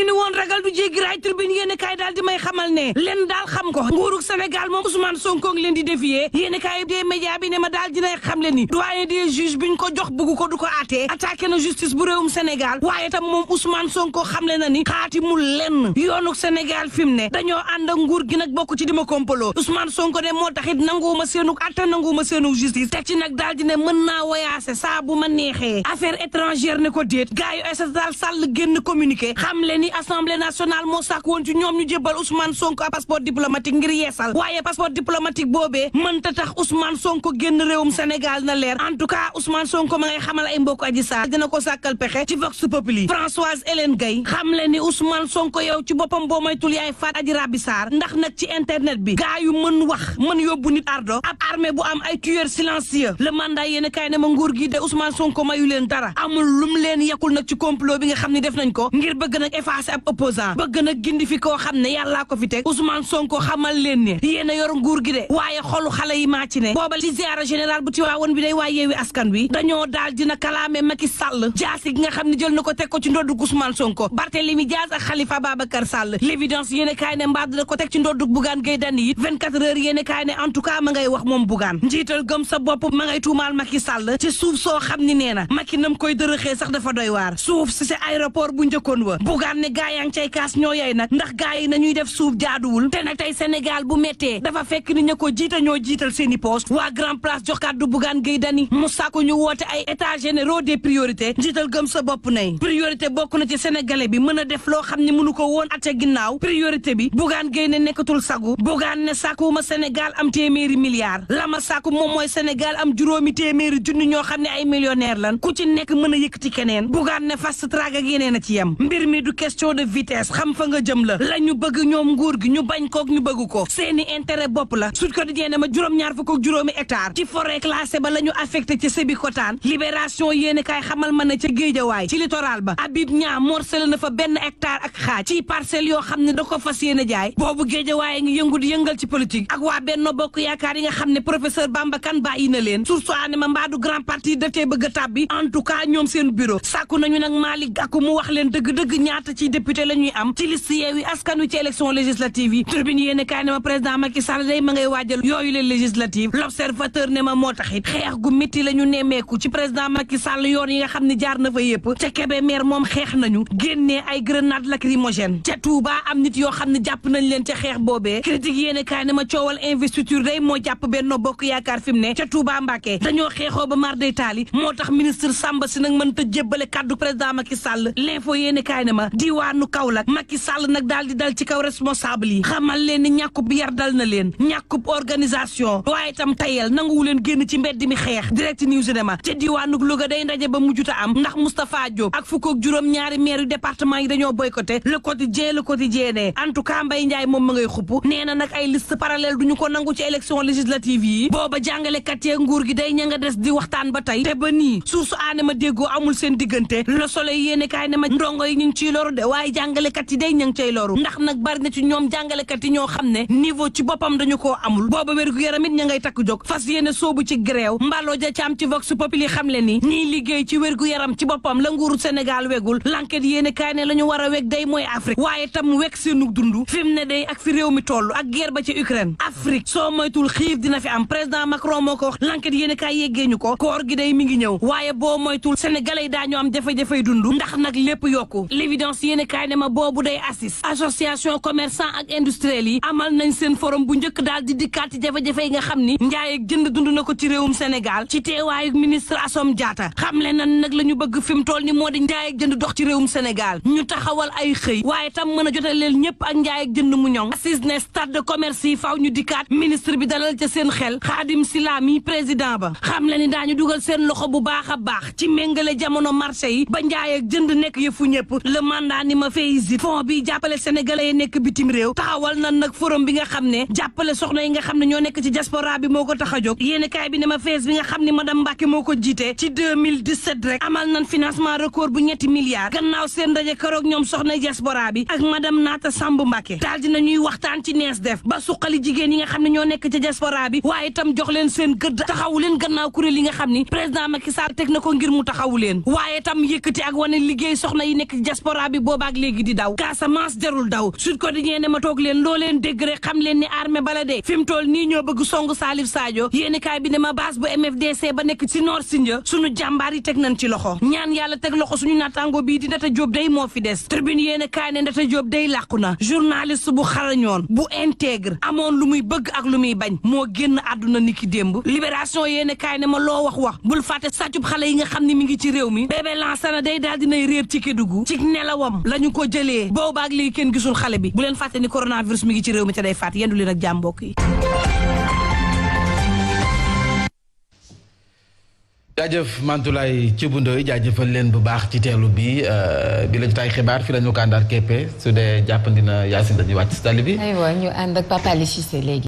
ñu ni woon ragal du jéggi raay tribune yéen kaay daal di may xamal ne leen daal xam ko nguurug Sénégal moom Ousmane Sonko ngi leen di défier yéen kaay des médias bi ne ma daal dinay xam le ni doyen des juges biñ ko jox bëgg ko du ko àttee attaqué na justice bu réewum Sénégal waaye tam moom Ousmane Sonko xam le na ni xaatimul lenn yoonuk Sénégal fi mu ne dañoo ànd ak nguur gi nag bokk ci dima kompaloo Ousmane Sonko ne moo taxit nanguwuma seenuk atte nanguwuma seenuk justice teg ci nag daal di ne mën naa woyaase saa bu ma neexee affaire étrangère ne ko déet gars yu Aïssata Tall Sall génn communiqué xam le ni assemblée nationale moo sàkk woon ci ñoom ñu jébbal Ousmane Sonko passeport diplomatique ngir yeesal waaye passeport diplomatique boobee mënta tax Ousmane Sonko génn réewum Sénégal na leer en tout cas Ousmane Sonko ma ngay xamal ay mbokk Adji Sarr dina ko sàkkal pexe ci Vox Populi Françoise Hélène Gaye xam le ni Ousmane Sonko yow ci boppam boo moytul yaay faat Adji Raby Sarr ndax nag ci internet bi gaa yu mën wax mën yóbbu nit ardo ab armée bu am ay tueurs silencieux le mandat yéen kaay ne ma nguur gi de Ousmane Sonko mayu leen dara amul lum leen yekkul nag ci complot bi nga xam ne def nañ ko ngir bëgg nag effacer ab opposant bëgg nag gindi fi koo xam ne yàllaa ko fi teg Ousmane Sonko xamal leen ne yéen a yor nguur gi de waaye xolu xale yi maa ci ne booba ci ziara général bu Tiwaawoon bi day waa Yewwi Askan Wi dañoo daal dina kalaame Macky Sall jaasi gi nga xam ne jël na ko teg ko ci ndoddug Ousmane Sonko Barthélémy Dias ak Khalifa Babacar Sall l'évidence yéen kaay ne mbaa dina ko teg ci ndoddug Bougane Gueye Dany it 24 heures yéen kaay ne en tout cas ma ngay wax moom Bougane njiital gëm sa bopp ma ngay tuumaal Macky Sall ci suuf soo xam ni nee na Macky nam koy dërëxee sax dafa doy waar suuf si si aéroport bu njëkkoon wa Bougane ne gaa yaa ngi cay kaas ñoo yey nag ndax gaa yi nañuy def suuf jaaduwul te nag tey Sénégal bu méttee dafa fekk ni ña ko jiita ñoo jiital seeni poste waa Grand Place jox kàddu Bougane Gueye Dany mu sàkku ñu woote ay états généraux des priorités njiital gëm sa bopp nay priorité bokk na ci sénégalais bi mën a def loo xam ne mënu ko woon at ca ginnaaw priorité bi Bougane Gueye ne nekkatul sagu Bougane ne sàkkuwuma Sénégal am téeméeri milliards la ma sàkku moom mooy Sénégal am juróomi téeméeri junni ñoo xam ne ay millionnaire lan ku ci nekk mën a yëkkati keneen Bougane ne fast track ak yeneen a ci yem mbir mi du question de vitesse xam fa nga jëm la ñu bëgg ñoom nguur gi ñu bañ kook ñu bëgg ko seeni intérêt bopp la Sud Quotidien ne ma juróom-ñaar fukk ak juróomi hectare ci forêt classée ba la ñu affecté ci Sébikotane libération yéeni kaay xamal ma ne ca Géejawaay ci littoral ba Habib Niang morcelé na fa benn hectare ak xaaj ci parcelle yoo xam ne da ko fas yéene jaay boobu Géejawaay ngi yëngu di yëngal ci politique ak waa Benno Bokk Yaakaar yi nga xam ne professeur Bamba Kane bàyyi na leen surtout ne ma mbaadu grand parti daf cee bëgg a tàbbi en tout cas ñoom seen bureau sàkku nañu nag Malick Gakou mu wax leen dëgg-dëgg ñaata ci député la ñuy am ci liste Yewwi Askan Wi ci élection législative yi Tribune yéene kaay ne ma président Macky Sall day ma ngay waajal yooyu leen législative L'Observateur ne ma moo taxit xeex gu métti la ñu nemmeeku ci président Macky Sall yoon yi nga xam ne jaar na fa yëpp ca Kébémer moom xeex nañu génnee ay grenade lacrymogène ca Touba am nit yoo xam ne jàpp nañ leen ca xeex boobee critique yéene kaay ne ma coowal investiture day moo jàpp Benno Bokk Yaakaar fi mu ne ca Touba Mbacké dañoo xeexoo ba mar day taali moo tax ministre Samba si nag mën ta jébbale kaddu président Macky Sall l'info yéene kaay ne ma diwaanu Kaolack Macky Sall nag daal di dal ci kaw responsable yi xamal leen ni ñàkkub yar dal na leen ñàkkub organisation waaye itam tayel nanguwu leen génn ci mbedd mi xeex direct news ne ma ca diwaanu Louga day ndaje ba mujjuta am ndax Moustapha Diop ak fukk ak juróom-ñaari maire yu département yi dañoo boycotté le quotidien ne en tout cas Mbaye Ndiaye moom ma ngay xupp nee na nag ay liste parallèle duñu ko nangu ci élection législative yi booba jàngalekat yee nguur gi day ña nga des di waxtaan ba tey te ba nii source aane ma déggoo amul seen diggante Le Soleil yéene kaay ne ma ndongo yi ñu ngi ciy loru de waaye jàngalekat yi day ña ngi cay loru ndax nag bari na ci ñoom jàngalekat yi ñoo xam ne niveau ci boppam dañu koo amul booba wér gu yaram it ña ngay takk jóg fas yéene soobu ci grève Mballo ja Caam ci Vox Populi xam le ni ñiy liggéey ci wér gu yaram ci boppam la nguuru Sénégal wegul l'enquête yéene kaay ne la ñu war a weg day mooy Afrique waaye tam weg seenu dund fi mu ne day ak fi réew mi toll ak guerre ba ci Ukraine Afrique soo moytul xiif dina fi am président Macron moo ko wax l'enquête yéene kaay yeggee ñu ko koor gi day mi ngi ñëw waaye boo moytul sénégalais yi daañu am jafe-jafey dund ndax nag lépp yokku l'évidence yéene kaay ne ma boobu day assis association commerçant ak industriel yi amal nañ seen forum bu njëkk daal di dikkaat ci jafe-jafe yi nga xam ni njaay ak jënd dund na ko ci réewum Sénégal ci teewaayu ministre Assome Diatta xamle na nag la ñu bëgg fi mu toll ni moo di njaay ak jënd dox ci réewum Sénégal ñu taxawal ay xëy waaye tam mën a jotaleel ñëpp ak njaay ak jënd mu ñoŋ assise ne stade de commerce yi faaw ñu dikkaat ministre bi dalal ca seen xel Khadim Sylla mi président ba xam le ni daañu dugal seen loxo bu baax a baax ci méngale jamono marché yi ba njaay ak jënd nekk yëfu ñëpp le mandat ni ma fayisi fond bi jàppale sénégalais yi nekk bitim réew taxawal na nag forum bi nga xam ne jàppale soxna yi nga xam ne ñoo nekk ci diaspora bi moo ko tax a jóg yéeni kaay bi ne ma fees bi nga xam ne madame Mbacke moo ko jiite ci 2017 rek amal nañ financement record bu ñetti milliards gannaaw seen ndaje keroog ñoom soxna diaspora bi ak madame Nata Samb Mbacke daal dina ñuy waxtaan ci nees def ba suqali jigéen yi nga xam ne ñoo nekk ci diaspora bi waaye itam jox leen seen gëdd taxawu leen gannaaw kuréel yi nga xam ni président Macky Sall teg na ko ngir mu taxawu leen waaye itam yëkkati ak wane liggéey soxna yi nekk ci diaspora bi boobaak léegi léegi di daw Casamance jarul daw Sud Quotidien ne ma toog leen loo leen dégg rek xam leen ni armée bala dee fi mu toll nii ñoo bëgg songu Salif Sadio yéenekaay bi ne ma base bu MFDC ba nekk ci Nord Sindia suñu jàmbaar yi teg nañ ci loxo ñaan yàlla teg loxo suñu naataango bii di Ndata Diop day moo fi des Tribune yéenekaay ne Ndata Diop day làqu na journaliste bu xarañoon bu intègre amoon lu muy bëgg ak lu muy bañ moo génn àdduna niki démb Libération yéenekaay ne ma loo wax bul fàtte sàccub xale yi nga xam ne mi ngi ci réew mi bébé Lansana day daal dinay réer ci Kédougou ci nelawam lañu ko jëlee boobaak léegi kenn gisul xale bi bu leen fàtte ni coronavirus mi ngi ci réew mi te day faat yendu leen ak jàmm mbokk yi jaajëf Mantoulaye Thioub Ndoye jaajëfal leen bu baax ci teelu bi la jotaay xibaar fi la ñu ko àndaat képpe su dee jàppandina Yacine dañuy wàcc si tali bi aywa ñu ànd ak Papa Ali Cissé léegi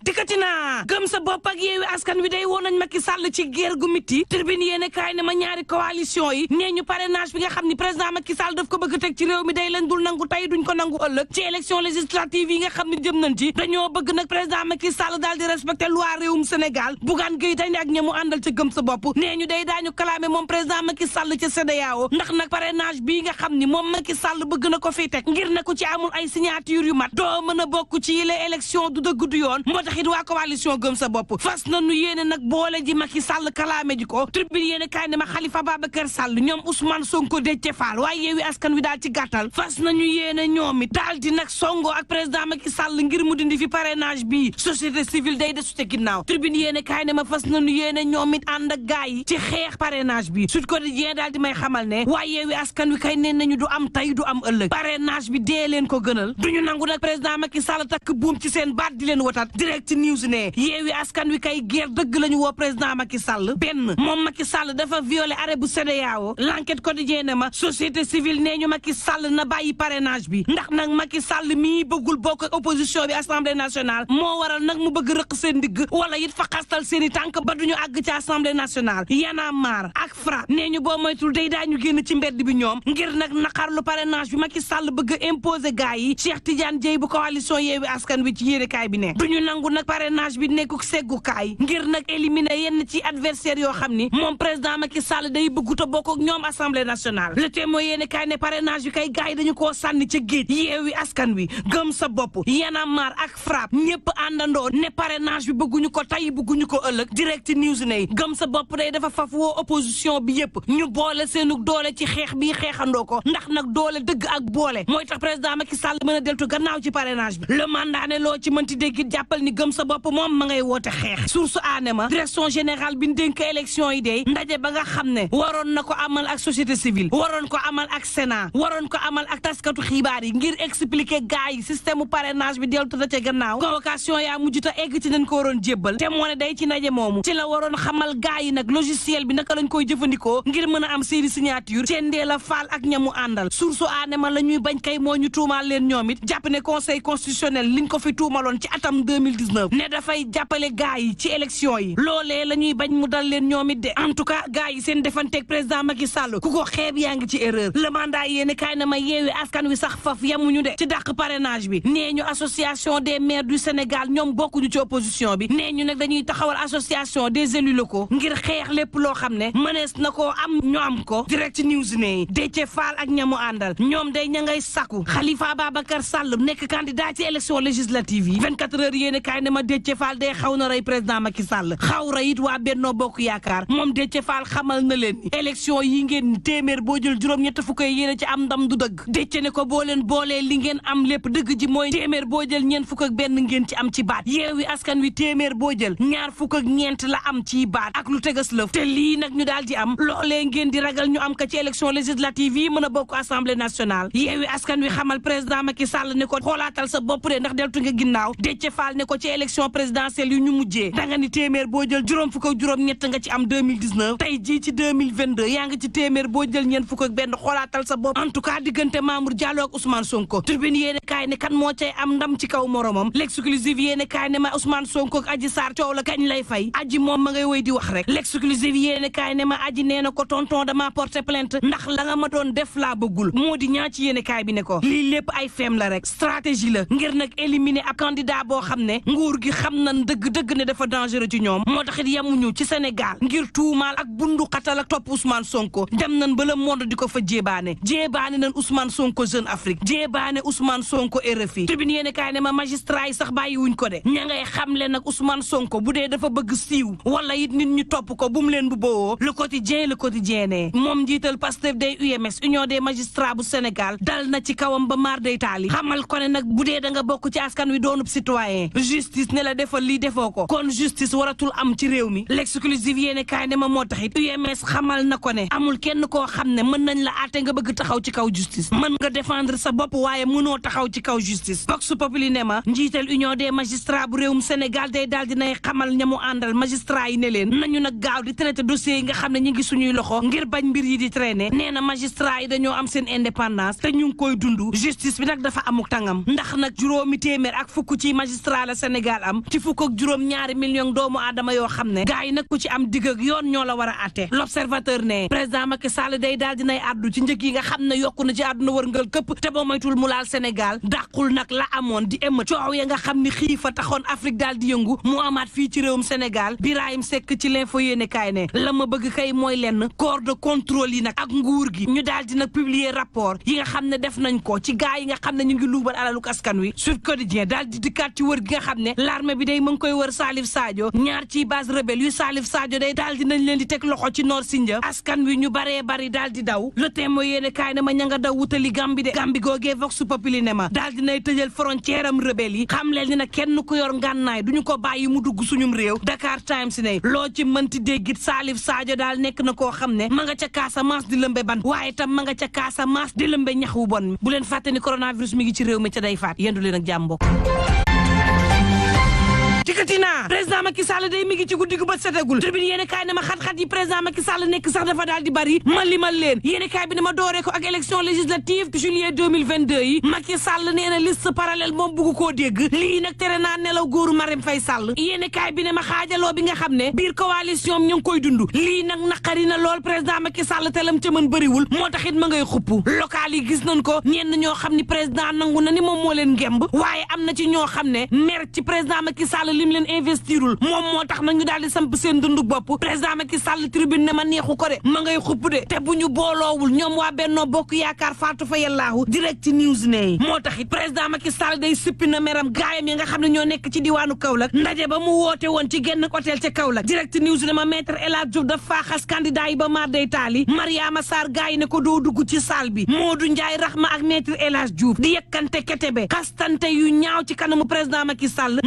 dikkati naa gëm sa bopp ak Yewwi Askan Wi day woon nañ Macky Sall ci guerre gu mitti Tribune yéene kaay ne ma ñaari coalition yi nee ñu parrainage bi nga xam ni président Macky Sall daf ko bëgg teg ci réew mi day leen dul nangu tey duñ ko nangu ëllëg ci élection législative yi nga xam ne jëm nañ ci dañoo bëgg nag président Macky Sall daal di respecter loi réewum Sénégal Bougane Gueye Dany ak ñamu àndal ca gëm sa bopp nee ñu day daañu clamé moom président Macky Sall ca CEDEAO ndax nag parrainage bii nga xam ni moom Macky Sall bëgg na ko fiy teg ngir na ku ci amul ay signature yu mat doo mën a bokk ci yile élection du dëgg du yoon moo tax it waa coalition gëm sa bopp fas nañu yéene nag boole ji Macky Sall kalaame ji ko Tribune yéene kaay ne ma Khalifa Babacar Sall ñoom Ousmane Sonko Déthié Fall waaye Yewwi Askan Wi daal ci gàttal fas nañu yéene ñoom it daal di nag songo ak président Macky Sall ngir mu dindi fi parrainage bi société civile day desu te ginnaaw Tribune yéene kaay ne ma fas nañu yéene ñoom it ànd ak gaay yi ci xeex parrainage bi Sud Quotidien daal di may xamal ne waaye Yewwi Askan Wi kay nee nañu du am tey du am ëllëg parrainage bi dee leen ko gënal duñu nangu nag président Macky Sall takk buum ci seen baat di leen wotat Direct News ne Yewwi Askan Wi kay guerre dëgg lañu woo président Macky Sall benn moom Macky Sall dafa violé arrêt bu CEDEAO L'Enquête Quotidien ne ma société civile nee ñu Macky Sall na bàyyi parrainage bi ndax nag Macky Sall mii bëggul bokk ak opposition bi Assemblée nationale moo waral nag mu bëgg rëq seen digg wala it fa xastal seen i tànk ba duñu àgg ci Assemblée nationale Y'en a marre ak FRAPP nee ñu boo moytul day daañu génn ci mbedd bi ñoom ngir nag naqarlu parrainage bi Macky Sall bëgg a imposer gars yi Cheikh Tidiane Dièye bu coalition Yewwi Askan Wi ci yéenekaay bi ne duñu nangu nag parrainage bi nekkuk seggukaay ngir nag éliminer yenn ci adversaire yoo xam ni moom président Macky Sall day bëggut a bokk ak ñoom Assemblée nationale Le Témoin yéenekaay ne parrainage bi kay gars yi dañu koo sànni ca géej Yewwi Askan Wi gëm sa bopp Y'en a marre ak FRAPP ñëpp àndandoo ne parrainage bi bëgguñu ko tey bëgguñu ko ëllëg Direct News ne gëm sa bopp day dafa faf woo opposition bi yëpp ñu boole seenu doole ci xeex bi xeexandoo ko ndax nag doole dëgg ak boole mooy tax président Macky Sall mën a deltu gannaaw ci parrainage bi le mandat ne loo ci mënti dégg jàppal ni gëm sa bopp moom ma ngay woote xeex source aanema direction générale bi dénk élection yi dey ndaje ba nga xam ne waroon na ko amal ak société civile waroon ko amal ak Sénat waroon ko amal ak taskatu xibaar yi ngir expliquer gars yi système u parrainage bi deltu na ca gannaaw convocation yaa mujj ta egg ci nañ ko waroon jébbal te moo ne day ci ndaje moomu ci la waroon xamal gars yi nag logiciel bi naka lañ koy jëfandikoo ngir mën a am seeni signature cendee la faal ak ñamu àndal source aanema la ñuy bañ kay moo ñu tuumaal leen ñoom it jàpp ne conseil constitutionnel liñ ko fi tuumaloon ci atam 2019 ne dafay jàppale gars yi ci élection yi loolee la ñuy bañ mu dal leen ñoom it de en tout cas gars yi seen defanteeg président Macky Sall ku ko xeeb yaa ngi ci erreur le mandat yéene kaay na ma Yewwi Askan Wi sax faf yamuñu de ci dàq parrainage bi nee ñu association des maires du Sénégal ñoom bokkuñu ci opposition bi nee ñu nag dañuy taxawal association des élus locaux ngir xeex lépp loo xam ne mënees na koo am ñu am ko Direct News ne Déthié Fall ak ñamu àndal ñoom day ña ngay sakku Khalifa Babacar Sall nekk candidat ci élection législative yi 24 heures yéene kaay na ma Déthié Fall day xaw na rey président Macky Sall xaw ra it waa Benno Bokk Yaakaar moom Déthié Fall xamal na leen ni élection yi ngeen téeméer boo jël juróom-ñett fukk yéene ci am ndam du dëgg Déthié ne ko boo leen boolee li ngeen am lépp dëgg ji mooy téeméer boo jël ñeent fukk ak benn ngeen ci am ci baat Yewwi Askan Wi téeméer boo jël ñaar fukk ak ñeent la am ci baat ak lu tegas lëf te lii nag ñu daal di am loolee ngeen di ragal ñu am ka ci élection législative yi mën a bokk Assemblée nationale Yewwi Askan Wi xamal président Macky Sall ne ko xoolaatal sa bopp de ndax deltu nga ginnaaw Déthié Fall ne ko ci élection présidentielle yu ñu mujjee danga ni téeméer boo jël juróom fukk ak juróom ñett nga ci am 2019 tey jii ci 2022 yaa ngi ci téeméer boo jël ñeent fukk ak benn xoolaatal sa bopp en tout cas diggante Mamour Diallo ak Ousmane Sonko Tribune yéene kaay ne kan moo cay am ndam ci kaw moromam L'Exclusive yéene kaay ne ma Ousmane Sonko ak Adji Sarr coow la kañ lay fay Adji moom ma ngay woy di wax rek L'Exclusive yéene kaay ne ma Adji nee na ko tonton dama porter plainte ndax la nga ma doon def laa bëggul moo di ñaa ci yéene kaay bi ne ko lii lépp ay feem la rek stratégie la ngir nag éliminer ab candidat boo xam ne nguur gi xam nan dëgg dëgg ne dafa dangereux ci ñoom moo taxit yemuñu ci Sénégal ngir tuumaal ak bundu xatal ak topp Ousmane Sonko dem nañ ba le monde di ko fa jéebaane nañ Ousmane Sonko Jeune Afrique jéebaane Ousmane Sonko RFI tribune yéene kaay ne ma magistrat yi sax bàyyiwuñ ko de ña ngay xamle nag Ousmane Sonko bu dee dafa bëgg siiw wala it nit ñu topp ko bu mu leen bu boowoo le quotidien ne moom njiital Pastef day UMS Union des magistrats bu Sénégal dal na ci kawam ba maar day taali xamal ko ne nag bu dee da nga bokk ci askan wi doonub citoyen justice ne la defal lii defoo ko kon justice waratul am ci réew mi l'exclusive yéene kaay ne ma moo taxit UMS xamal na ko ne amul kenn koo xam ne mën nañ la àtte nga bëgg taxaw ci kaw justice mën nga défendre sa bopp waaye mënoo taxaw ci kaw justice Vox Populi ne ma njiital Union des magistrats bu réewum Sénégal day daal dinay xamal ñamu àndal magistrat yi ne leen nañu nag gaaw di traité dossiers yi nga xam ne ñu ngi suñuy loxo ngir bañ mbir yi di traîner nee na magistrat yi dañoo am seen indépendance te ñu ngi koy dund justice bi nag dafa amuk tàngam ndax nag juróomi téeméer ak fukk ci magistrat la Sénégal am ci fukk ak juróom ñaari million doomu aadama yoo xam ne gars yi nag ku ci am digg ak yoon ñoo la war a àtte l'observateur ne président Macky Sall day daal dinay àddu ci njëg yi nga xam ne yokku na ci àdduna wërngal këpp te boo moytul mu laal Sénégal dàqul nag la amoon di ëmm coow ya nga xam ni xiifa taxoon Afrique daal di yëngu mu amaat fii ci réewum Sénégal Birahim Seck ci l'info yéene kaay ne la ma bëgg kay mooy lenn corps de contrôle yi nag ak nguur gi ñu daal di nag publier rapport yi nga xam ne def nañ ko ci gaa yi nga xam ne ñu ngi luubal alalu askan wi Sud Quotidien daal di dikkaat ci wër gi nga xam ne l'armée bi day mu ngi koy wër Salif Sadio ñaar ci base rebelle yu Salif Sadio day daal di nañ leen di teg loxo ci Nord Sindia askan wi ñu baree bari daal di daw Le Témoin yéene kaay ne ma ña nga daw wutali Gambie de Gambie googee Vox Populi ne ma daal dinay tëjal frontière am rebelle yi xam leen ni nag kenn ku yor ngànnaay duñu ko bàyyi mu dugg suñum réew Dakar Times ne loo ci mënti déggit Salif Sadio daal nekk na koo xam ne ma nga ca Casamance di lëmbe ban waaye tam ma nga ca Casamance di lëmbe ñax wu bon mi bu leen fàtte ni coronavirus mi ngi ci réew mi ca day faat yendu leen ak jàmm mbokk Tikatina président Macky Sall day mi ngi ci guddi gu bët setagul tribune yéene kaay ne ma xat-xat yi président Macky Sall nekk sax dafa daal di bari ma limal leen yéene kaay bi ne ma dooree ko ak élection législative juillet 2022 yi Macky Sall nee na liste parallèle moom bugg koo dégg lii nag tere naa nelaw góoru Marème Faye Sall yéene kaay bi ne ma xaajaloo bi nga xam ne biir coalition ñu ngi koy dund lii nag naqari na lool président Macky Sall telam ca mën bëriwul moo taxit ma ngay xupp local yi gis nañ ko ñenn ñoo xam ni président nangu na ni moom moo leen ngemb waaye am na ci ñoo xam ne mer ci président Macky Sall lim leen investirul moom moo tax nag ñu daal di samp seen dundu bopp président Macky Sall tribune ne ma neexu ko de ma ngay xupp de te bu ñu booloowul ñoom waa Benno Bokk Yaakaar faatu fa yàllaahu direct news ne moo tax it président Macky Sall day sippi na meram gaayam yi nga xam ne ñoo nekk ci diwaanu Kaolack ndaje ba mu woote woon ci genn hôtel ca Kaolack direct news ne ma maître El Hadj Diouf dafa xas candidat yi ba maar day taali Mariama Sarr gaay yi ne ko doo dugg ci salle bi Modou Ndiaye Rahma ak maître El Hadj Diouf di yëkkante ketebe xastante yu ñaaw ci kanamu président Macky Sall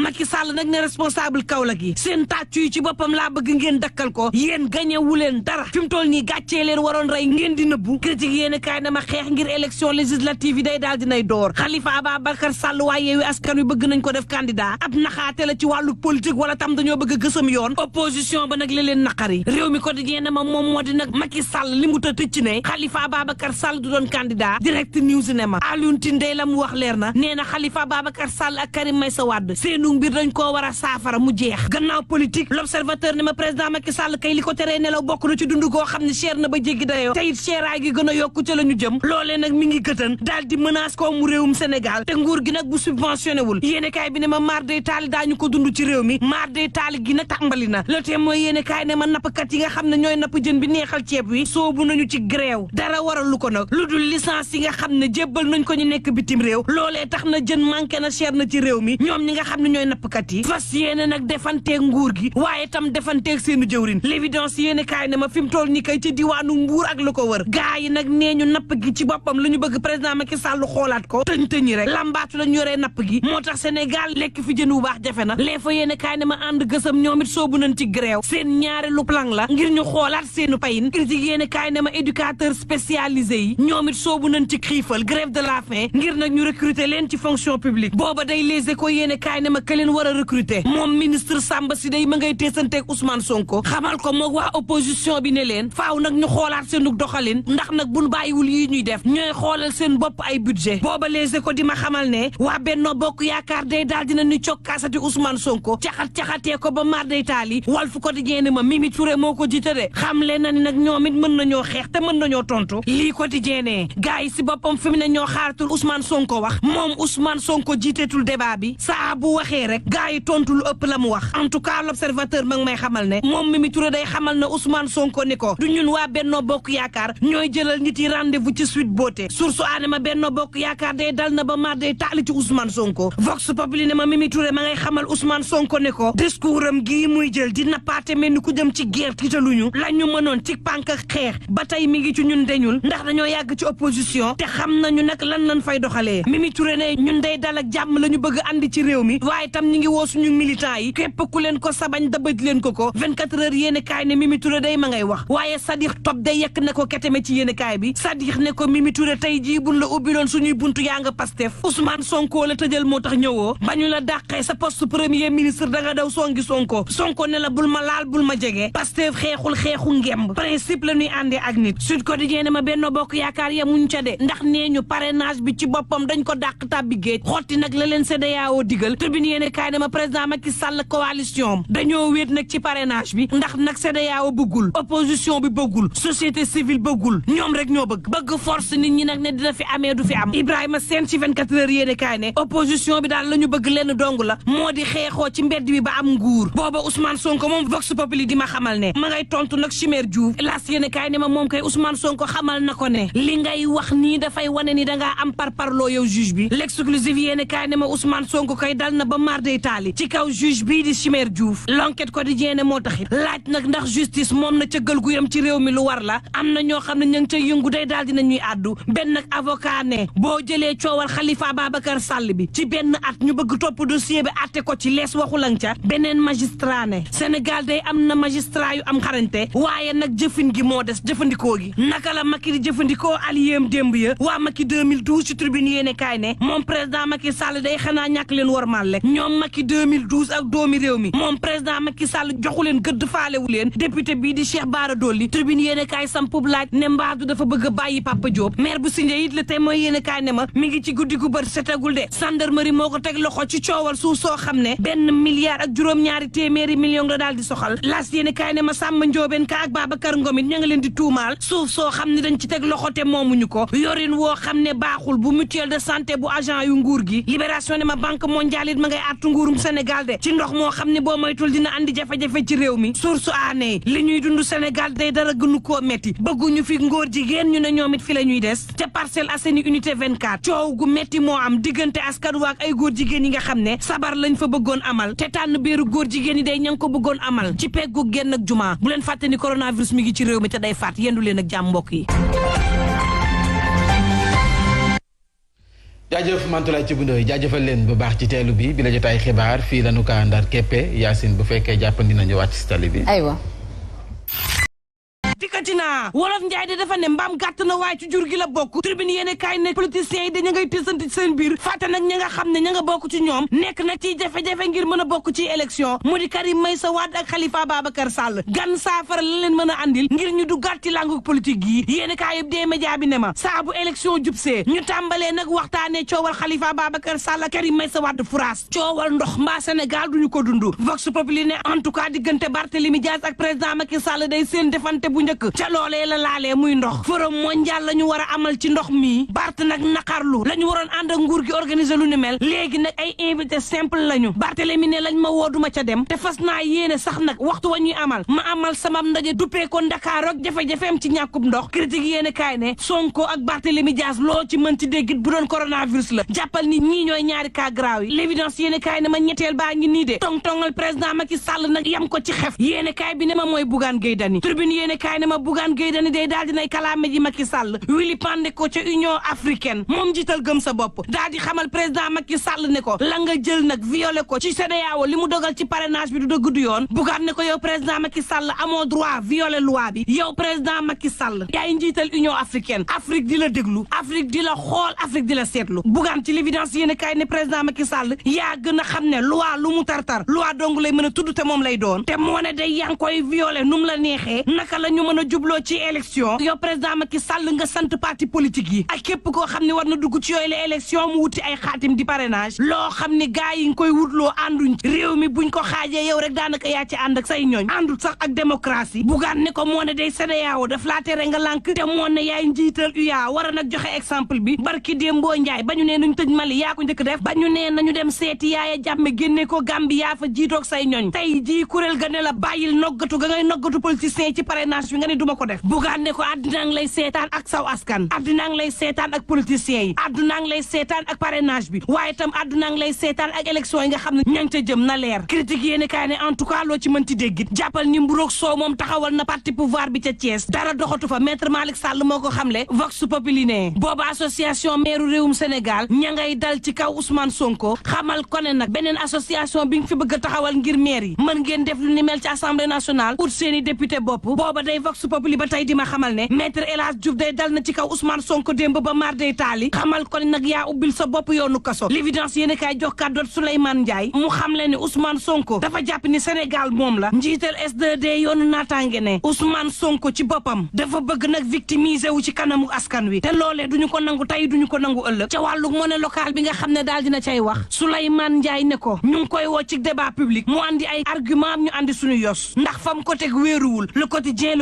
nag ne responsable Kaolack yi seen tàccu yi ci boppam laa bëgg ngeen dakkal ko yéen gañewu leen dara fi mu toll nii gàccee leen waroon rey ngeen di nëbbu critique yéen kaay na ma xeex ngir élection législative yi day daal dinay door Khalifa Ababacar Sall waaye Yewwi Askan Wi bëgg nañ ko def candidat ab naxaate la ci wàllu politique wala tam dañoo bëgg a gësam yoon opposition ba nag la leen naqari réew mi quotidien na ma moom moo di nag Macky Sall li mu ta tëcc ne Khalifa Ababacar Sall du doon candidat direct news ne ma Alioune Tine day la mu wax leer na nee na Khalifa Ababacar Sall ak Karim Meïssa Wade seenu mbir dañ koo war a saafara mu jeex gannaaw politique l'observateur ne ma président Macky Sall kay li ko teree nelaw bokk na ci dund goo xam ne cher na ba jéggi dayoo te it cheraay gi gën a yokku ca la ñu jëm loolee nag mi ngi gëtan daal di menace ko mu réewum Sénégal te nguur gi nag bu subventionné wul yéene kaay bi ne ma maar day taali daañu ko dund ci réew mi maar day taali gi nag tàmbali na le temps mooy yéene kaay ne ma nappkat yi nga xam ne ñooy napp jën bi neexal ceeb wi soobu nañu ci grève dara waralu ko nag lu dul licence yi nga xam ne jébbal nañ ko ñu nekk bitim réew loolee tax na jën manqué na cher na ci réew mi ñoom ñi nga xam ne ñooy nappkat yi fas yéene nag defanteeg nguur gi waaye tam defanteeg seenu jëwrin l'évidence yéene kaay ne ma fi mu toll ni kay ci diwaanu Mbuur ak lu ko wër gaa yi nag nee ñu napp gi ci boppam la ñu bëgg président Macky Sall xoolaat ko tëñ-tëñi rek lambaatu lañu yoree napp gi moo tax Sénégal lekk fi jën wu baax jafe na les fa yéene kaay ne ma ànd gësam ñoom it soobu nañ ci grève seen ñaareelu plan la ngir ñu xoolaat seenu payin critique yéene kaay ne ma éducateur spécialisé yi ñoom it soobu nañ ci xiifal grève de la faim ngir nag ñu recruter leen ci fonction publique booba day Les Échos yéene kaay ne ma ka leen war a recruter moom ministre Samba Si day ma ngay teesanteeg Ousmane Sonko xamal ko moog waa opposition bi ne leen faaw nag ñu xoolaat seenu doxalin ndax nag buñ bàyyiwul yi ñuy def ñooy xoolal seen bopp ay budget booba Les Échos di ma xamal ne waa Benno Bokk Yaakaar day daal dina ñu cokkaasati Ousmane Sonko caxatee ko ba mar day taali Walf Quotidien ne ma Mimi Touré moo ko jiite de xam leen na ni nag ñoom it mën nañoo xeex te mën nañoo tontu lii Quotidien ne gars yi si boppam fi mu ne ñoo xaaratul Ousmane Sonko wax moom Ousmane Sonko jiiteetul débat bi saa bu waxee rek gars yi tontu lu ëpp la mu wax en tout cas l'observateur ma ngi may xamal ne moom Mimi Touré day xamal ne Ousmane Sonko ni ko du ñun waa Benno Bokk Yaakaar ñooy jëlal nit yi rendez-vous ci Sweet Beauté source aanema Benno Bokk Yaakaar day dal na ba mar day taali ci Ousmane Sonko Vox Populi ne ma Mimi Touré ma ngay xamal Ousmane Sonko ne ko discours am gii muy jël di nappaate mel ni ku jëm ci guerre tiitaluñu la ñu mënoon ci pànk ak xeex ba tey mi ngi ci ñun deñul ndax dañoo yàgg ci opposition te xam nañu nag lan lañ fay doxalee Mimi Touré ne ñun day dal ak jàmm la ñu bëgg andi ci réew mi waaye tam ñi ngi woo suñu militants yi képp ku leen ko sabañ dabëj leen ko 24 heures yéene kaay ne Mimi Touré day ma ngay wax waaye Sadikh Top day yekk ne ko keteme ci yéene kaay bi Sadikh ne ko Mimi Touré tey jii buñ la ubbiloon suñuy buntu yaa nga Pastef Ousmane Sonko la tëjal moo tax ñëwoo bañu la dàqee sa poste premier ministre da nga daw songi Sonko ne la bul ma laal bul ma jege Pastef xeexu ngemb principe la ñuy àndee ak nit Sud Quotidien ne ma Benno Bokk Yaakaar yamuñ ca de ndax nee ñu parrainage bi ci boppam dañ ko dàq tàbbi géej xotti nag la leen CEDEAO digal Tribune yéene kaay ne ma président Macky Sall coalition dañoo wéet nag ci parrainage bi ndax nag CEDEAO bëggul opposition bi bëggul société civile bëggul ñoom rek ñoo bëgg force nit ñi nag ne dina fi amee du fi am Ibrahima Sène ci 24 heures yéene kaay ne opposition bi daal la ñu bëgg lenn dong la moo di xeexoo ci mbedd bi ba am nguur booba Ousmane Sonko moom Vox Populi di ma xamal ne ma ngay tontu nag Chimère Diouf las yéene kaay ne ma moom kay Ousmane Sonko xamal na ko ne li ngay wax nii dafay wane ni dangaa am parparloo yow juge bi l'exclusive yéene kaay ne ma Ousmane Sonko kay dal na ba mar day taali ci kaw juge bii di Chimère Diouf l'enquête quotidien ne moo taxit laaj nag ndax justice moom na cëggal gu yam ci réew mi lu war la am na ñoo xam ne ña ngi ca yëngu day daal dina ñuy àddu benn nag avocat ne boo jëlee coowal Khalifa Ababacar Sall bi ci benn at ñu bëgg topp dossier bi atte ko ci lees waxulan ca beneen magistrat ne Sénégal day am na magistrat yu am xarañte waaye nag jëfin gi moo des jëfandikoo gi naka la Macky di jëfandikoo alliéem démb ya waa Macky 2012 ci tribune yéene kaay ne moom président Macky Sall day xanaa ñàkk leen war màlle ñoom Macky 2012 ak doomi réew mi moom président Macky Sall joxu leen gëdd faalewu leen député bii di Cheikh Bara Dolly tribune yéene kaay sampub laaj ne mbaadu dafa bëgg a bàyyi Papa Diop maire bu Sindia it la tey mooy yéene kaay ne ma mi ngi ci guddi gu bët setagul de gendarmerie moo ko teg loxo ci coowal suuf soo xam ne 1 milliard ak juróom-ñaari téeméeri million la daal di soxal las yéene kaay ne ma Samba Ndiobène Ka ak Babacar Ngom it ña nga leen di tuumaal suuf soo xam ne dañ ci teg loxo te moomuñu ko yorin woo xam ne baaxul bu mutuelle de santé bu agent yu nguur gi libération ne ma banque mondiale it ma ngay artu nguurum Sénégal de ci ndox moo xam ne boo moytul dina andi jafe-jafe ci réew mi source aané li ñuy dund Sénégal day dara gënu koo metti bëgguñu fi ngóor jigéen ñu ne ñoom it fi la ñuy des te Parcelles Assainies unité 24 coow gu metti moo am diggante askan waak ay góor jigéen yi nga xam ne sabar lañ fa bëggoon amal te tànn béeru góor jigéen yi day ña ngi ko bëggoon amal ci peggu génn ak juma bu leen fàtte ni coronavirus mi ngi ci réew mi te day faat yendu leen ak jàmm mbokk yi. jaajëf Mantoulaye Thioub Ndoye jaajëfal leen bu baax ci teelu bi la jotaay xibaar fii la nu kaa ndar keppe Yacine bu fekkee jàppandi nañu wàcc si tali bi. aywa. dikkati naa wolof njaay de dafa ne mbaam gàtt na waaye ci jur gi la bokk tribune yéene kaay ne politiciens yi dañu ngay tësanti ci seen biir fàtte nag ña nga xam ne ña nga bokk ci ñoom nekk nag ciy jafe-jafe ngir mën a bokk ci élection mu di Karim Meïssa Wade ak Khalifa Babacar Sall gan saafara la leen mën a andil ngir ñu duggaat ci langu politique yi yéene kaay yëpp dee média bi ne ma saa bu élection jubsee ñu tàmbalee nag waxtaanee coowal Khalifa Babacar Sall ak Karim Meïssa Wade France coowal ndox mbaa Sénégal duñu ko dund Vox Populi ne en tout cas diggante Barthélémy Dias ak président Macky Sall day seen defante bu ca loolee la laalee muy ndox forum mondial la ñu war a amal ci ndox mi Bart nag naqarlu la ñu waroon ànd ak nguur gi organiser lu ni mel léegi nag ay invité simple la ñu Barthélémy ne lañ ma wooduma ca dem te fas naa yéene sax nag waxtu wa ñuy amal ma amal sama ndaje duppee ko Ndakaar ak jafe-jafeem ci ñàkkub ndox critique yéene kaay ne Sonko ak Barthélémy Dias loo ci mën ci déggit bu doon coronavirus la jàppal ni ñii ñooy ñaari cas grave yi l'évidence yéene kaay ne ma ñetteel baa ngi nii de tong-tongal président Macky Sall nag yam ko ci xef yéene kaay bi ne ma mooy Bougane Gueye Dany tribune yéene kaay ne ma Bougane Gueye Dany day daal dinay kalaame ji Macky Sall wili pande ko ca Union africaine moom jiital gëm sa bopp daal di xamal président Macky Sall ne ko la nga jël nag violé ko ci CEDEAO li mu dogal ci parrainage bi du dëgg du yoon Bougane ne ko yow président Macky Sall amoo droit violé loi bi yow président Macky Sall yaay njiital Union africaine Afrique di la déglu Afrique di la xool Afrique di la seetlu Bougane ci l'évidence yéen kay ne président Macky Sall yaa gën a xam ne loi lu mu tartar loi dong lay mën a tudd te moom lay doon te moo ne day yaa ngi koy violé nu mu la neexee naka la ñu mën a jubloo ci élection yow président Macky Sall nga sant parti politique yi ak képp koo xam ne war na dugg ci yooyu la élection mu wuti ay xaatim di parrainage loo xam ne gars yi nga koy wutloo ànduñ réew mi buñ ko xaajee yow rek daanaka yaa ci ànd ak say ñooñ àndul sax ak démocratie bugaan ne ko moo ne day CEDEAO daf laa tere nga lànk te moo ne yaay njiital UA war a nag joxe exemple bi barki Dembo Njaay ba ñu nee nañ tëj Mali yaa ko njëkk def ba ñu nee nañu dem seeti Yaaya Jàmme génne ko Gambie yaa fa jiitoog say ñooñ tey jii kuréel ga ne la bàyyil noggatu ga ngay noggatu politicien ci parrainage bi nga ne duma ko def bugaan ne ko àddina ngi lay seetaan ak saw askan àddina ngi lay seetaan ak politiciens yi àddina ngi lay seetaan ak parrainage bi waaye tam àddina ngi lay seetaan ak élection yi nga xam ne ña ngi ca jëm na leer critique yéen kaay ne en tout cas loo ci mënti déggit jàppal ni mburoog soow moom taxawal na parti pouvoir bi ca Thiès dara doxatu fa maître Malick Sall moo ko xamle Vox Populi ne booba association maire réewum Sénégal ña ngay dal ci kaw Ousmane Sonko xamal ko ne nag beneen association bi nga fi bëgg a taxawal ngir maire yi mën ngeen def lu ni mel ci assemblée nationale pour seeni député bopp booba day Vox Populi ba tey di ma xamal ne maître El Hadj Diouf day dal na ci kaw Ousmane Sonko démb ba mar day taali xamal ko ne nag yaa ubbil sa bopp yoonu kaso l'évidence yéen kaay jox kàddu Souleymane Ndiaye mu xam le ne Ousmane Sonko dafa jàpp ni Sénégal moom la njiital S2D yoonu naataange ne Ousmane Sonko ci boppam dafa bëgg nag victimiser wu ci kanamu askan wi te loolee duñu ko nangu tey duñu ko nangu ëllëg ca wàllu monnaie locale bi nga xam ne daal dina cay wax Souleymane Ndiaye ne ko ñu ngi koy woo ci débat public mu andi ay argument am ñu andi suñu yos ndax fam ko teg wéeruwul le quotidien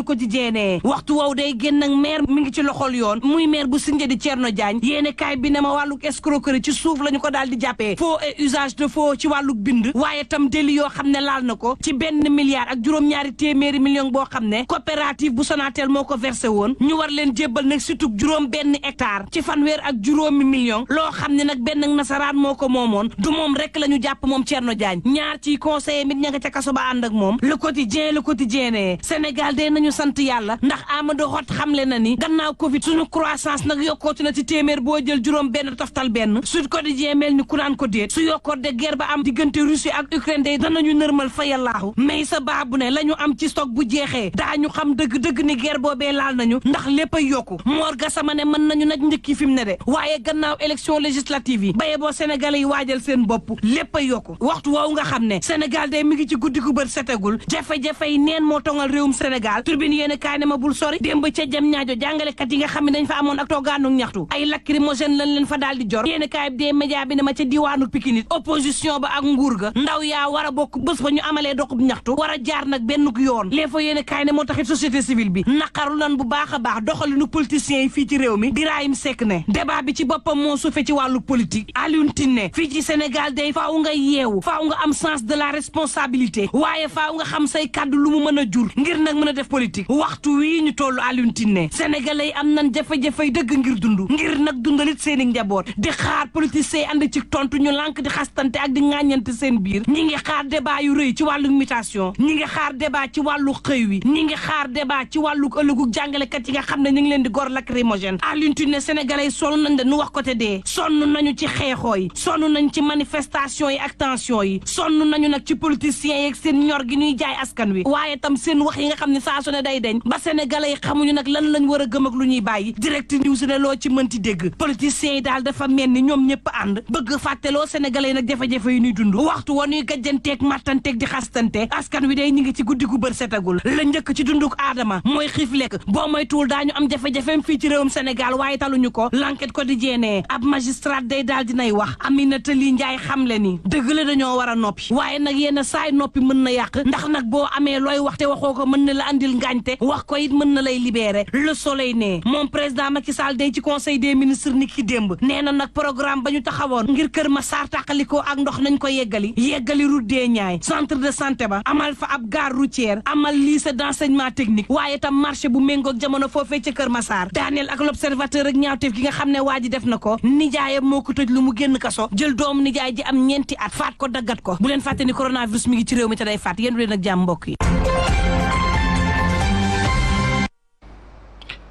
ne waxtu woow day génn ak maire mi ngi ci loxol yoon muy maire bu Sindia di Thierno Diagne yéene kaay bi ne ma wàlluk escroquerie ci suuf la ñu ko daal di jàppee faux et usage de faux ci wàlluk bind waaye tam délit yoo xam ne laal na ko ci 1 milliard ak juróom-ñaari téeméeri million boo xam ne coopérative bu Sonatel moo ko versé woon ñu war leen jébbal nag surtout juróom benn hectare ci fanweer ak juróomi million loo xam ne nag benn nasaraan moo ko moomoon du moom rek la ñu jàpp moom Thierno Diagne ñaar ci conseiller mit ña nga ca kaso ba ànd ak moom le quotidien ne Sénégal de nañu sant yàlla ndax Amadou Hott xamle na ni gannaaw Covid suñu croissance nag yokkooti na ci téeméer boo jël juróom benn toftal benn Sud Quotidien mel ni ku naan ko déet su yokkoot de guerre ba am diggante Russie ak Ukraine day danañu nërmal fa yàllaahu mais sa baabu ne la ñu am ci stock bu jeexee daañu xam dëgg-dëgg ni guerre boobee laal nañu ndax lépp a yokku Mor Gassama ne mën nañu nag njëkki fi mu ne de waaye gannaaw élection législative yi baye boo Sénégalais yi waajal seen bopp lépp a yokku waxtu woowu nga xam ne Sénégal day mi ngi ci guddi gu bët setagul jafe-jafe yi neen moo tongal réewum Sénégal turbine yéen kaay ne ma bul sori démb ca jëm ñaajo jàngalekat yi nga xam ne dañ fa amoon ak toogaanu ñaxtu ay lacrymogène lañ leen fa daal di jor yéen kaay bi dee média bi ne ma ca diwaanu Pikine opposition ba ak nguur ga ndaw yaa war a bokk bés ba ñu amalee doxub ñaxtu war a jaar nag benn yoon les fa yéen kaay ne moo taxit société civile bi naqaru lan bu baax a baax doxalinu politiciens yi fii ci réew mi Birahim Seck ne débat bi ci boppam moo suufe ci wàllu politique Alioune Tine ne fii ci Sénégal day faaw nga yeewu faaw nga am sens de la responsabilité waaye faaw nga xam say kàddu lu mu mën a jur ngir nag mën a def politique waxtu wii ñu tollu Alioune Tine ne sénégalais yi am nañ jafe-jafey dëgg ngir dund ngir nag dundalit seen i njaboot di xaar politiciens yi ànd ci tontu ñu lànk di xastante ak di ŋàññante seen biir ñi ngi xaar débat yu rëy ci wàllu mutation ñi ngi xaar débat ci wàllu xëy wi ñi ngi xaar débat ci wàllu ëllëgu jàngalekat yi nga xam ne ñu ngi leen di gor lacrymogène Alioune Tine ne sénégalais yi sonn nañ de nu wax ko te dee sonn nañu ci xeexoo yi sonn nañ ci manifestation yi ak tension yi sonn nañu nag ci politiciens yi ak seen ñor gi ñuy jaay askan wi waaye tam seen wax yi nga xam ne saa su ne day deñ ba sénégalais yi xamuñu nag lan lañ war a gëm ak lu ñuy bàyyi direct news ne loo ci mënti dégg politiciens yi daal dafa mel ni ñoom ñëpp ànd bëgg fàtteloo sénégalais yi nag jafe-jafe yi ñuy dund waxtu woon ñuy gajjanteeg mattanteeg di xastante askan wi day ñu ngi ci guddi gu bër setagul la njëkk ci dunduk aadama mooy xiif lekk boo moytuwul daañu am jafe-jafeem fii ci réewum Sénégal waaye taluñu ko l'enquête quotidien ab magistrat day daal dinay wax Aminata Ly Ndiaye xamle ni dëgg la dañoo war a noppi waaye nag yenn saay noppi mën na yàq ndax nag boo amee looy wax te waxoo ko mën na la andil ngaañte wax ko it mën na lay libérer le soleil ne moom président Macky Sall day ci conseil des ministres ni ki démb nee na nag programme ba ñu taxawoon ngir Kër Massar tàqalikoo ak ndox nañ ko yeggali route des Niayes centre de santé ba amal fa ab gare routière amal lycée d'enseignement technique waaye tam marché bu méngoog jamono foofee ca Kër Massar Daniel ak l'observateur ak ñaawteef gi nga xam ne waa ji def na ko nijaayam moo ko tëj lu mu génn kaso jël doomu nijaay ji am ñeenti at faat ko daggat ko bu leen fàtte ni coronavirus mi ngi ci réew mi te day faat yéen du leen ak jàmm mbokk yi.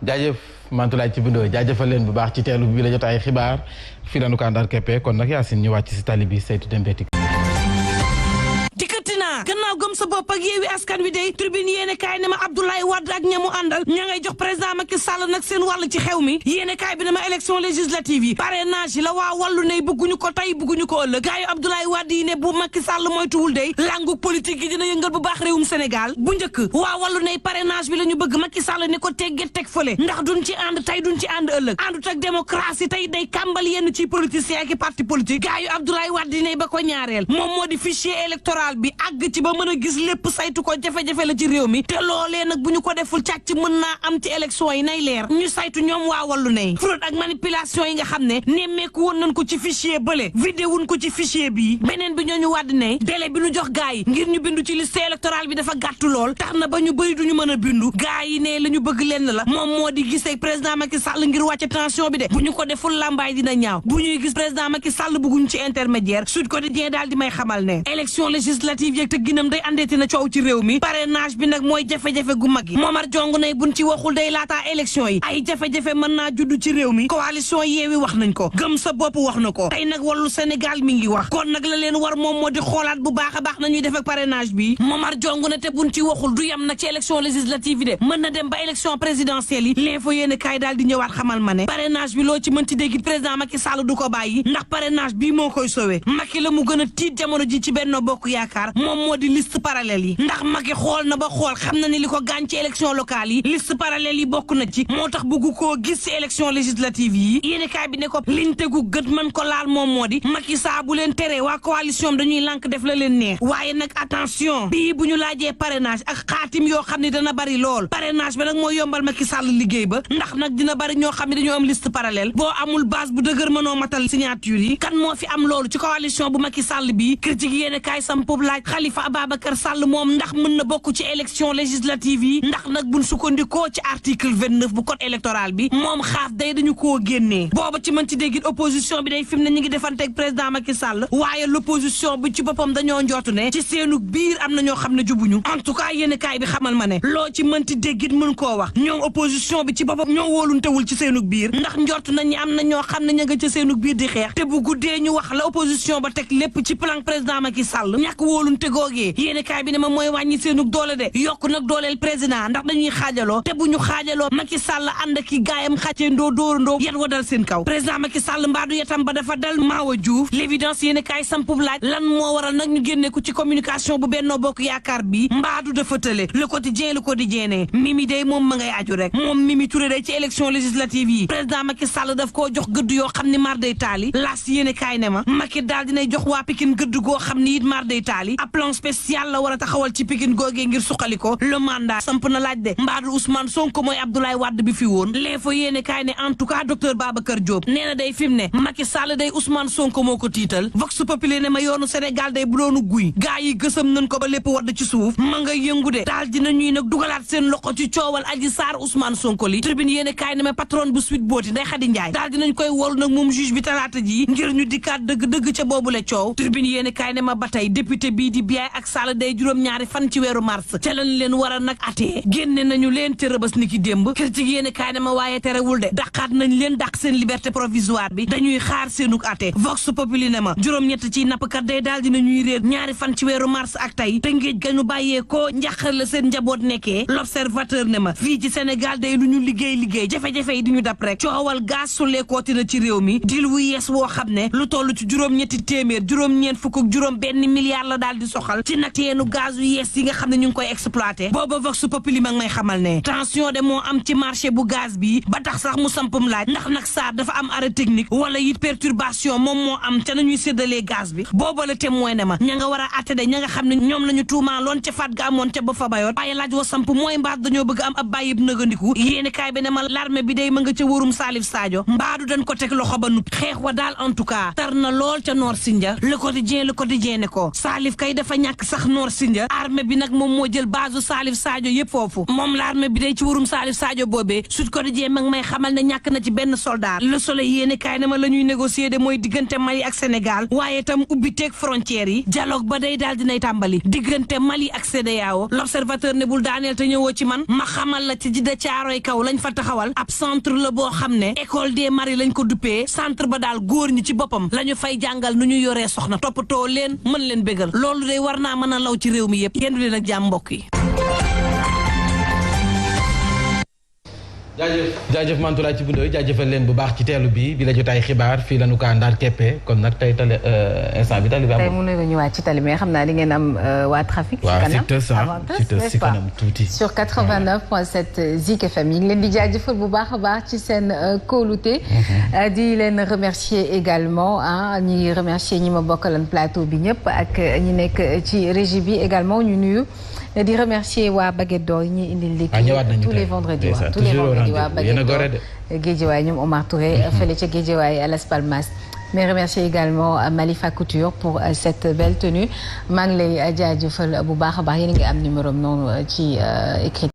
jaajëf Mantoulaye ci bindoo jaajëfal leen bu baax ci teelu bi la jot ay xibaar fii dañu ko àndal keppe kon nag Yacine ñu wàcc si tali bi saytu dem betik dikkati naa gannaaw gëm sa bopp ak Yewwi Askan Wi day tribune yéene kaay ne ma Abdoulaye Wade ak ñamu àndal ña ngay jox président Macky Sall nag seen wàll ci xew mi yéene kaay bi ne ma élection législative yi parrainage yi la waa wàllu ne bëgguñu ko tey bëgguñu ko ëllëg gaayu Abdoulaye Wade yi ne bu Macky Sall moytuwul day langu politique yi dina yëngal bu baax réewum Sénégal bu njëkk waa wàllu ne parrainage bi la ñu bëgg Macky Sall ne ko tegge teg fële ndax duñ ci ànd tey duñ ci ànd ëllëg àndut ak démocratie tey day kàmbal yenn ci politiciens ak parti politique gaayu Abdoulaye Wade yi ne ba ko ñaareel moom moo di fichier électoral bi àgg ci ba mën a gis lépp saytu ko jafe-jafe la ci réew mi te loolee nag bu ñu ko deful càcc mën naa am ci élection yi nay leer ñu saytu ñoom waa wàllu ne fraude ak manipulation yi nga xam ne nemmeeku woon nañ ko ci fichier bële vidéo wuñ ko ci fichier bii beneen bi ñooñu wàdd ne délai bi ñu jox gaa yi ngir ñu bindu ci liste électorale bi dafa gàttu lool tax na ba ñu bëri duñu mën a bindu gaa yi ne la ñu bëgg lenn la moom moo di gisee président Macky Sall ngir wàcce tension bi de bu ñu ko deful lambaay dina ñaaw bu ñuy gis président Macky Sall bëgguñ ci intermédiaire Sud Quotidien daal di may xamal ne élection législative yeeg te ginam day andeeti na coow ci réew mi parrainage bi nag mooy jafe-jafe gu mag yi Momar Jong ne buñ ci waxul day laataa élection yi ay jafe-jafe mën naa judd ci réew mi coalition Yewwi wax nañ ko gëm sa bopp wax na ko tey nag wàllu Sénégal mi ngi wax kon nag la leen war moom moo di xoolaat bu baax a baax nañuy def ak parrainage bi Momar Jong ne te buñ ci waxul du yem nag ci élection législative yi de mën na dem ba élection présidentielle yi l'info yéene kaay daal di ñëwaat xamal ma ne parrainage bi loo ci mën ci dégg président Macky Sall du ko bàyyi ndax parrainage bii moo koy sauvé Macky la mu gën a tiit jamono ji ci Benno Bokk Yaakaar moom moo di liste parallèle yi ndax Macky xool na ba xool xam na ni li ko gaañ ci élection locale yi liste parallèle yi bokk na ci moo tax bëggu koo gis ci élection législative yi yéene kaay bi ne ko liñ tegu gët man ko laal moom moo di Macky saa bu leen teree waa coalition dañuy lànk def la leen neex waaye nag attention bii bu ñu laajee parrainage ak xaatim yoo xam ne dana bari lool parrainage ba nag mooy yombal Macky Sall liggéey ba ndax nag dina bari ñoo xam ne dañoo am liste parallèle boo amul base bu dëgër mënoo matal signature yi kan moo fi am loolu ci coalition bu Macky Sall bi critique yéene kaay sampub laaj Khalifa Ababacar Sall moom ndax mën na bokk ci élection législative yi ndax nag buñ sukkandikoo ci article 29 bu code électoral bi moom xaaf day dañu koo génnee booba ci mën ci déggit opposition bi day fi mu ne ñu ngi defanteeg président Macky Sall waaye l'opposition bi ci boppam dañoo njootu ne ci seenu biir am na ñoo xam ne jubuñu en tout cas yéene kaay bi xamal ma ne loo ci mënti déggit mën koo wax ñoom opposition bi ci boppam ñoo wóoluntewul ci seenu biir ndax njort nañ ñi am na ñoo xam ne ña nga ca seenu biir di xeex te bu guddee ñu wax la opposition ba teg lépp ci plan président Macky Sall ñàkk wóolunte googee yéene kaay bi ne ma mooy wàññi seenu doole de yokk nag dooleel président ndax dañuy xaajaloo te bu ñu xaajaloo Macky Sall ànd ki gaayam xàccee ndoo dóorandoo yat wa dal seen kaw président Macky Sall mbaadu yatam ba dafa dal Maawa Diouf l'évidence yéene kaay sampub laaj lan moo waral nag ñu génne ko ci communication bu Benno Bokk Yaakaar bi mbaadu dafa tële le quotidien ne Mimi day moom ma ngay aju rek moom Mimi Touré day ci élection législative yi président Macky Sall daf koo jox gëdd yoo xam ni mar day taali laas yéene kaay ne ma Macky daal dinay jox waa Pikine gëdd goo xam ni it mar day taali ab plan spécial la war a taxawal ci Pikine googee ngir suqali ko le mandat samp na laaj de mbaadu Ousmane Sonko mooy Abdoulaye Wade bi fi woon l'info yéene kaay ne en tout cas docteur Babacar Diop nee na day fi mu ne Macky Sall day Ousmane Sonko moo ko tiital Vox Populi ne ma yoonu Sénégal day bu doonu guy gaa yi gësam nañ ko ba lépp wadd ci suuf ma nga yëngu de daal dina ñuy nag dugalaat seen loxo ci coowal Adji Sarr Ousmane Sonko li tribune yéene kaay ne ma patron bu Sweet Beauty Ndeye Khady Ndiaye daal dinañ koy wolu nag moom juge bi talaata ji ngir ñu dikkaat dëgg-dëgg ca boobule coow tribune yéene kaay ne ma ba tey député bii di Biaye ak Sall day juróom-ñaari fan ci weeru mars ca lañ leen war a nag atee génne nañu leen ca rëbës ni ki démb critique yéene kaay ne ma waaye terewul de dàqaat nañ leen dàq seen liberté provisoire bi dañuy xaar seenuk ate Vox Populi ne ma juróom-ñett ci nappkat day daal dina ñuy réer ñaari fan ci weeru mars ak tey te ngéej ga ñu bàyyee ko njàqar la seen njaboot nekkee l'observateur ne ma fii ci Sénégal day lu ñu liggéey jafe-jafe yi di ñu dab rek coowal gaz su lekkooti na ci réew mi dil wu yees woo xam ne lu toll ci juróom-ñetti téeméer juróom-ñeent fukk ak juróom benn milliard la daal di soxal ci nag teenu gaz yu yees yi nga xam ne ñu ngi koy exploité booba Vox Populi ma ngi may xamal ne tension de moo am ci marché bu gaz bi ba tax sax mu sampum laaj ndax nag saa dafa am arrêt technique wala it perturbation moom moo am ca nañuy séddalee gaz bi booba la témoin ne ma ña nga war a atte de ña nga xam ne ñoom la ñu tuumaaloon ca faat ga amoon ca ba fa bayoon waaye laaj wa samp mooy mbaat dañoo bëgg am ab bàyyib nëgandiku yéeni kaay bi ne ma l'armée bi day ma nga ca wóorum Salif Sadio mbaadu dañ ko teg loxo ba nut xeex wa daal en tout cas tar na lool ca Nord Sindia le quotidien ne ko Salif kay dafa ñàkk sax Nord Sindia armée bi nag moom moo jël base Salif Sadio yëpp foofu moom l'armée bi day ci wóorum Salif Sadio boobee Sud Quotidien ma ngi may xamal ne ñàkk na ci benn soldat Le Soleil yéeni kaay ne ma la ñuy négocier de mooy diggante Mali ak Sénégal waaye tam ubbi teeg frontières yi dialogue ba day daal dinay tàmbali diggante Mali ak CEDEAO l'observateur ne bul daaneel te ñëwoo ci man ma xamal la ci Jidda Caaroy kaw lañ fa taxawal ab centre la boo xam ne école des maris lañ ko duppee centre ba daal góor ñi ci boppam la ñu fay jàngal nu ñu yoree soxna toppatoo leen mën leen bégal loolu day waral war naa mën a law ci réew mi yëpp yendu leen ak jàmm mbokk yi. jaajëf Mantoulaye ci bundooy jaajëfal leen bu baax ci teelu bi la jotaay xibaar fii la ñu kaa ndaar keppe kon nag tey tali instant bi tali bi tey mën nañu ñëwaat ci tali mais xam naa di ngeen am waa trafic si kanam tuuti sur 89.7 Zik FM yi ngi leen di jaajëfal bu baax a baax ci seen kóolute di leen remercier également ñi remercier ñi ma bokkalan plateau bi ñëpp ak ñi nekk ci régie bi également ñu nuyu di remercier waa Baguette d'Or yi ñuy indil léegi tous les vendredis waa Baguette d'Or Guédiawaye ñoom Omar Touré fële ca Guédiawaye à Las Palmas mais remercier également Malifa Couture pour cette belle tenue maa ngi lay jaajëfal bu baax a baax yéen a ngi am numéro am noonu ci écrit